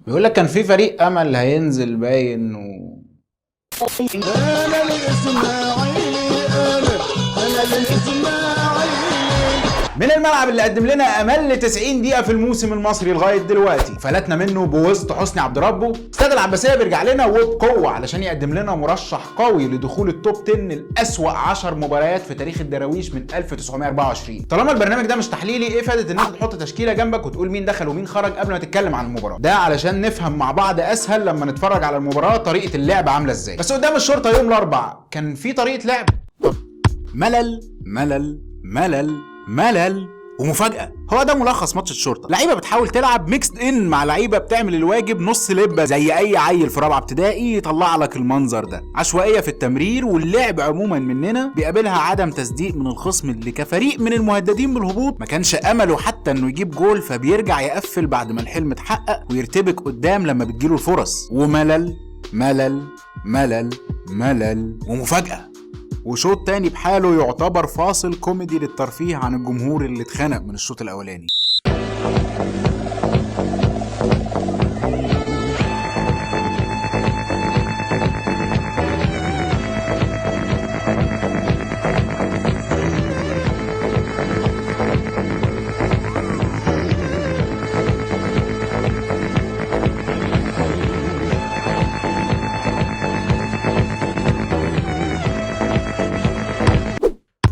بيقول لك كان في فريق امل هينزل باين انا الاسماعيلي، انا الاسماعيلي. من الملعب اللي قدم لنا امل 90 دقيقة في الموسم المصري لغاية دلوقتي، فلتنا منه بوسط حسني عبد ربه. استاد العباسية بيرجع لنا وبقوة علشان يقدم لنا مرشح قوي لدخول ال top 10 لاسوأ 10 مباريات في تاريخ الدراويش من 1924. طالما البرنامج ده مش تحليلي، ايه فائدة ان انت تحط تشكيله جنبك وتقول مين دخل ومين خرج قبل ما تتكلم عن المباراة؟ ده علشان نفهم مع بعض اسهل لما نتفرج على المباراة طريقه اللعب عامله ازاي. بس قدام الشرطة يوم الاربعاء كان في طريقه لعب ملل ملل ملل ملل ومفاجأة. هو ده ملخص ماتش الشرطة. لعيبة بتحاول تلعب mixed in مع لعيبة بتعمل الواجب نص لبة زي أي عيل في رابعة ابتدائي يطلع لك المنظر ده. عشوائية في التمرير واللعب عموما مننا بيقابلها عدم تصديق من الخصم اللي كفريق من المهددين بالهبوط ما كانش أمله حتى إنه يجيب جول، فبيرجع يقفل بعد ما الحلم اتحقق ويرتبك قدام لما بتجيله الفرص. وملل ملل ملل ملل ومفاجأة. وشوط تاني بحاله يعتبر فاصل كوميدي للترفيه عن الجمهور اللي اتخنق من الشوط الاولاني.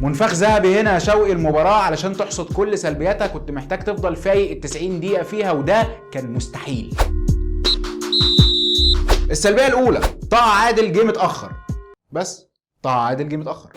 منفخ ذهبي هنا يا شوقي المباراة علشان تحصد كل سلبياتها كنت محتاج تفضل فايق ال 90 دقيقة فيها، وده كان مستحيل. السلبية الأولى، طه عادل جه متأخر. بس طه عادل جه متأخر.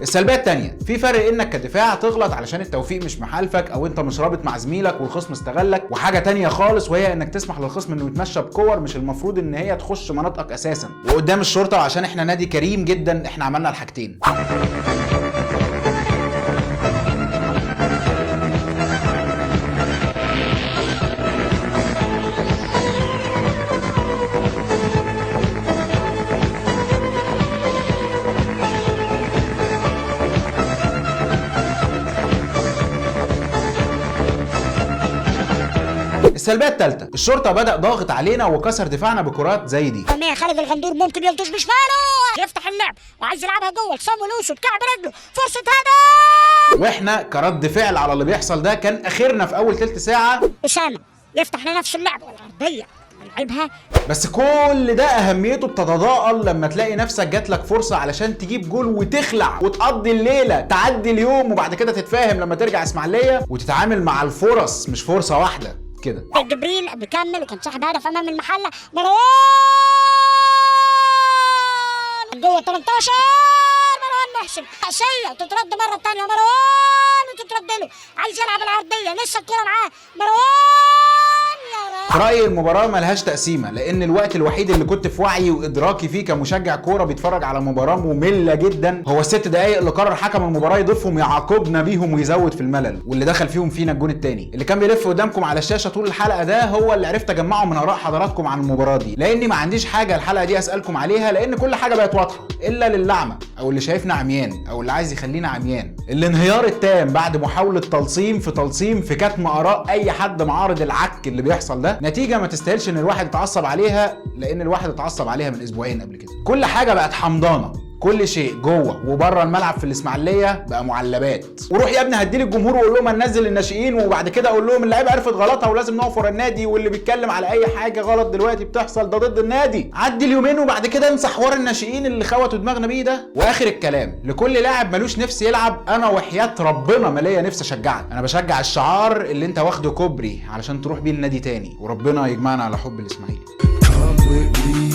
السلبية الثانية، في فرق انك كدفاع تغلط علشان التوفيق مش محالفك او انت مش رابط مع زميلك والخصم استغلك، وحاجه تانية خالص وهي انك تسمح للخصم انه يتمشى بكور مش المفروض ان هي تخش مناطقك اساسا. وقدام الشرطة وعشان احنا نادي كريم جدا احنا عملنا الحاجتين. السلبية الثالثة، الشرطة بدا ضاغط علينا وكسر دفاعنا بكرات زي دي. خالد الغندور ممكن يلطش بشماله، يفتح اللعب وعايز يلعبها جوه لصامويل اوسو بكعب رجله، فرصة هدف. واحنا كرد فعل على اللي بيحصل ده كان اخرنا في اول ثلث ساعة اسامة يفتح لنفسه اللعب والعرضيه يلعبها. بس كل ده اهميته بتتضاءل لما تلاقي نفسك جات لك فرصة علشان تجيب جول وتخلع وتقضي الليلة تعدي اليوم، وبعد كده تتفاهم لما ترجع اسماعيليه وتتعامل مع الفرص مش فرصة واحدة كده. جبريل بيكمل وكان صاحب هدف امام المحلة، مروان جوه 18، مروان محسن رأسية وتترد مرة ثانية، مروان وتترد له، عايز يلعب العرضية لسه الكره معاه، مروان يا في رأيي المباراة ملهاش تقسيمة، لأن الوقت الوحيد اللي كنت في وعيي وإدراكي فيه كمشجع كورة بيتفرج على مباراة مملة جدا هو الست دقايق اللي قرر حكم المباراة يضيفهم يعاقبنا بيهم ويزود في الملل، واللي دخل فيهم فينا الجون الثاني اللي كان بيلف قدامكم على الشاشة طول الحلقة. ده هو اللي عرفت أجمعه من آراء حضراتكم عن المباراة دي، لأني ما عنديش حاجة الحلقة دي أسألكم عليها، لأن كل حاجة بقت واضحة إلا للأعمى أو اللي شايفنا عميان أو اللي عايز يخلينا عميان. الانهيار التام بعد محاولة تلصيم في تلصيم في كتم آراء أي حد معارض العك اللي بيحصل ده، نتيجة ما تستاهلش ان الواحد يتعصب عليها، لان الواحد اتعصب عليها من اسبوعين قبل كده. كل حاجة بقت حمضانة، كل شيء جوه وبره الملعب في الاسماعيلية بقى معلبات. وروح يا ابني هدي للجمهور وقول لهم هننزل الناشئين، وبعد كده اقول لهم اللعيبة عرفت غلطها ولازم نقف ورا النادي، واللي بيتكلم على اي حاجة غلط دلوقتي بتحصل ده ضد النادي. عدي اليومين وبعد كده امسح حوار الناشئين اللي خوتوا دماغنا بيه ده. واخر الكلام، لكل لاعب ملوش نفس يلعب، انا وحياه ربنا ما ليا نفسي اشجعك، انا بشجع الشعار اللي انت واخده كوبري علشان تروح بيه النادي تاني، وربنا يجمعنا على حب الاسماعيلي. Come with me.